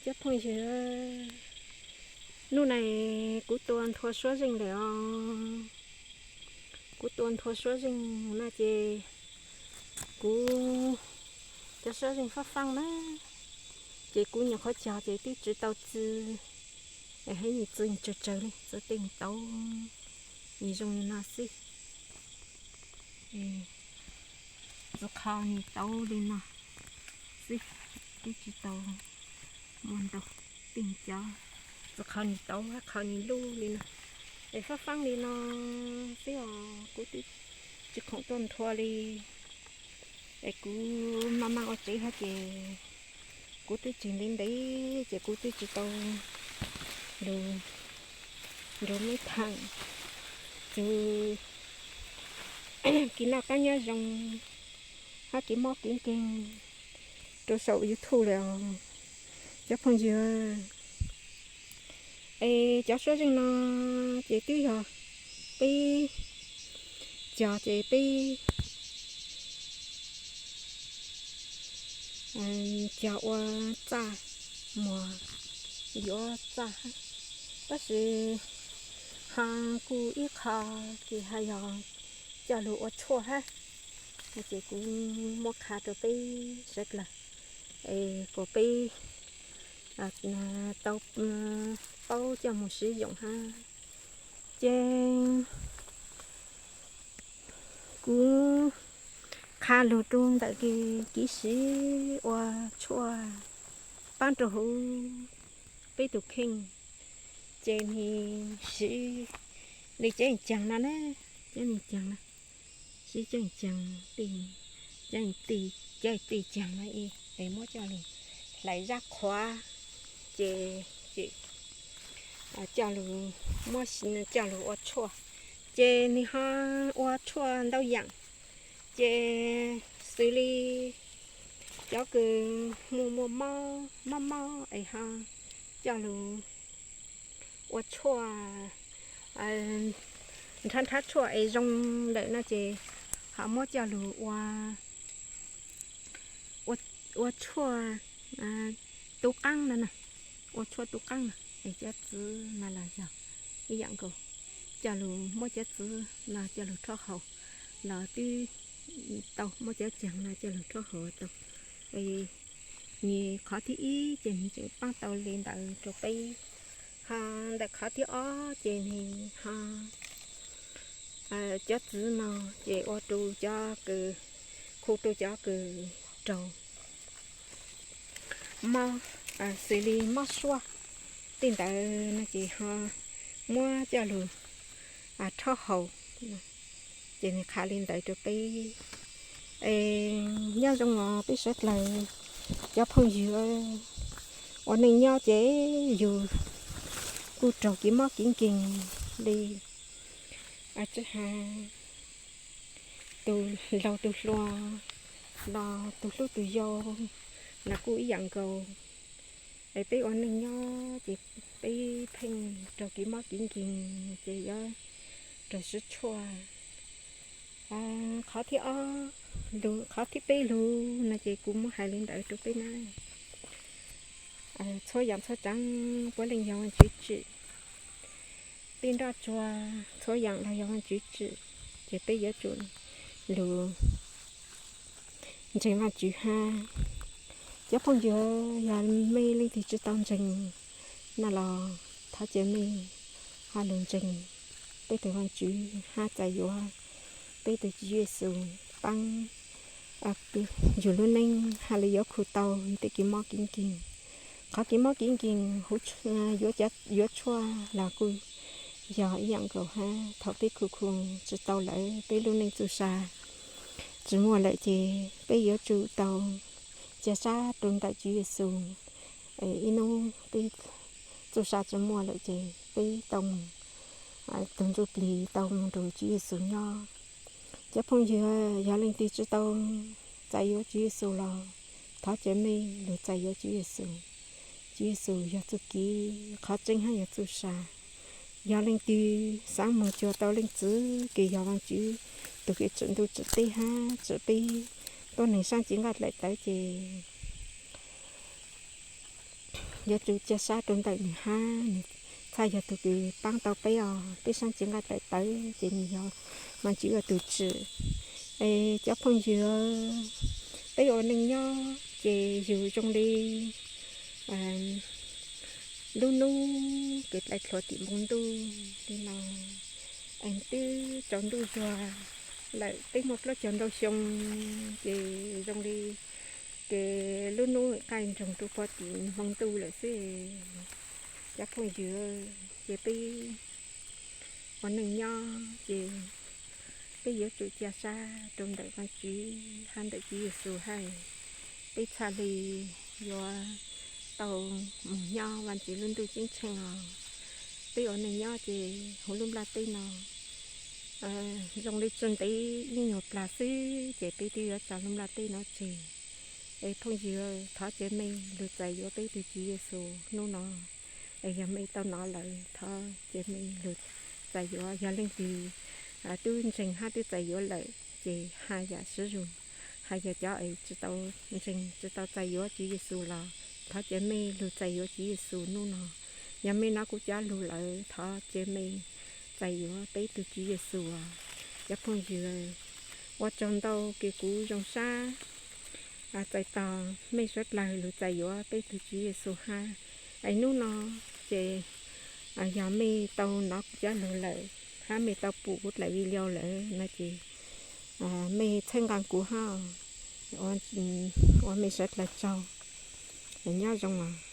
Cov phooj ywg, hnub no kuv tua nthua suab zeej lawm os. Kuv tua nthua suab zeej no ces kuv, cov suab zeej fab faab na, ces kuv nyuam qhuav cog ces twb tsis tau txi, es hab nws txi tsawg tsawg li, txi tej taub nws zoo li no xwb. Txi qhov nws taub li no xwb, twb tsis tau muaj ntau. Tej cov txi qhov nws taub hab qhov nws luj li no, es fab faab li no xwb os. Kuv twb tsis khoom tuaj nthua li, es kuv maj maj ua tsev hab ces kuv twb tsis ntev ntev ces kuv twb tsis tau lug nrug meb tham txug kev noj qaab nyob zoo hab kev mob kev nkeeg rua saum YouTube lawm os cov phooj ywg. Es cov suab zeej no ces twb yog peb cog ces peb cog ua txaj muag yuav txaj, tab sis ho kuj ib qho ces ho yog coj lug ua tshuaj hab, ces kuv muab qha rua peb sawv dlawg es kuas peb tau paub coj moog siv yoom hab. Ces kuv qha lug rua ntawm kev siv ua tshuaj paab rua huv peb tug kheej, ces nwg siv li cov caag no na, cov caag no, siv cov caag, cov caag no es muab coj lug hlais zab qhuav, ces coj lug, muab coj lug ua tshuaj, ces nwg ho ua tshuaj ntau yaam, ces xws li cov kws muaj muaj mob mob es ho coj lug ua tshuaj nrhab nrhab tshuaj es zoo lawm no ces ho muab coj lug ua, ua tshuaj tub qaab no na, ua tshuaj tub qaab no es cov txiv no los yog ib yaam nkaus, coj lug muab cov txiv no coj lug rhaub haus los twb tau, muab cov caag no coj lug rhaub haus tau. Nwg qhov thib ib ces nwg tseem paab tau li ntawd rua peb, ho ntawm qhov thib ob ces nwg ho cov txiv no ces ua rua cov kws, khu rua cov kws raug mob, xws li mob suab tej ntawd no ces ho muab coj lug rhaub haus, ces nwg qha li ntawd rua peb. Es nyob zoo os peb sawv dlawg cov phooj ywg, ua neej nyob ces yug kuj raug kev mob kev nkeeg li tsi has tug laug tug hluas los tug hlub tug yau los kuj ib yaam nkaus. Es peb ua neej nyob ces peb pheej raug kev mob kev nkeeg ces yuav raug sib tshuaj. Qhov thib ob, qhov thib peb lug no ces kuv muab hais li ntawd rua peb na. Txhua yaam txhua tsaav puav leej yog Vaajtswv tsim, tej nroj tsuag txhua yaam los yog Vaajtswv tsim, ces peb yuav tsum lug ntseeg Vaajtswv hab. Cov phooj ywg, yog mej leej twg tsi tau ntseeg no los thov caw mej ho lug ntseeg peb tug Vaajtswv hab txais yuav peb tug Tswv Yexus paab yug lub neej hab lug yuav khu tau tej kev mob kev nkeeg. Qhov kev mob kev nkeeg huv, yuav tshuaj los kuj yog ib yaam nkaus hab. Thaum peb khu khu tsi tau lawm, peb lub neej txuj sa tsi muaj lawm ces peb yuav tsum tau ca sab rua ntawm Tswv Yexus. Ib nub peb txuj sa tsi muaj lawm ces peb tau moog, tug ntsuj plig tau moog nrug Tswv Yexus nyob. Cov phooj ywg, yog leej twg tsi tau txais yuav Tswv Yexus los thov caw mej lug txais yuav Tswv Yexus. Tswv Yexus yog txuj kev, qhov tseeb hab yog txuj sa. Yog leej twg xaav moog cuag tau Leej Txiv kws yog Vaajtswv tug kws tsim ntuj tsim teb hab tsim peb tuab neeg saab ci nqaj dlaim tawv ces Yuav tsum cia sab rau ntawm nws hab, nws txhaj yog tug kws paab tau peb os. Peb saab tsi nqaj tawv tawv ces nws yog Vaajtswv ua tug tswm. Es cov phooj ywg, peb ua neej nyob ces yug zoo li lub nub kws dlai dlhuav tim npoo ntuj li no, es twb tsaus ntuj zuag lawm, peb muaj plaub caug ntau xyoo ces zoo li ces lub nub qaij nroog rua puag tim npoo ntuj lawm xwb. Cov phooj ywg, ces peb ua neej nyob ces peb yuav tsum cia sab rau ntawm Vaajtswv hab ntawm Tswv Yexus hab, peb txhaj li yuav tau moog nyob Vaajtswv lub ntuj ceeb tsheej os. Peb ua neej nyob ces huv lub nplaj teb no zoo li tsi ntev ib nyuag plag xwb ces peb twb yuav tso lub nplaj teb no tseg. Es phooj ywg, thov caw mej lug txais yuav peb tug Tswv Yexus hnub no. Es yog mej tau nov lawm, thov caw mej lug txais yuav. Yog leej twg tub ntseeg hab tub txais yuav lawm ces has yam sib zug. Has yog cov es tsi tau ntseeg, tsi tau txais yuav Tswv Yexus los thov caw mej lug txais yuav Tswv Yexus hnub no. Yog mej nov kuv cov lug lawm, thov caw mej txais yuav peb tug Tswv Yexus. Cov phooj ywg, ua tsaug ntau kws kuv zoo sab txais tos mej suav dlawg lug txais yuav peb tug Tswv Yexus hab. Es hnub no ces yog mej tau nov kuv cov lug lawm hab mej tau pum kuv dlaim video lawm no ces mej txhawb nqaa kuv hab, ua mej suav dlawg tsaug. Nyob zoo os.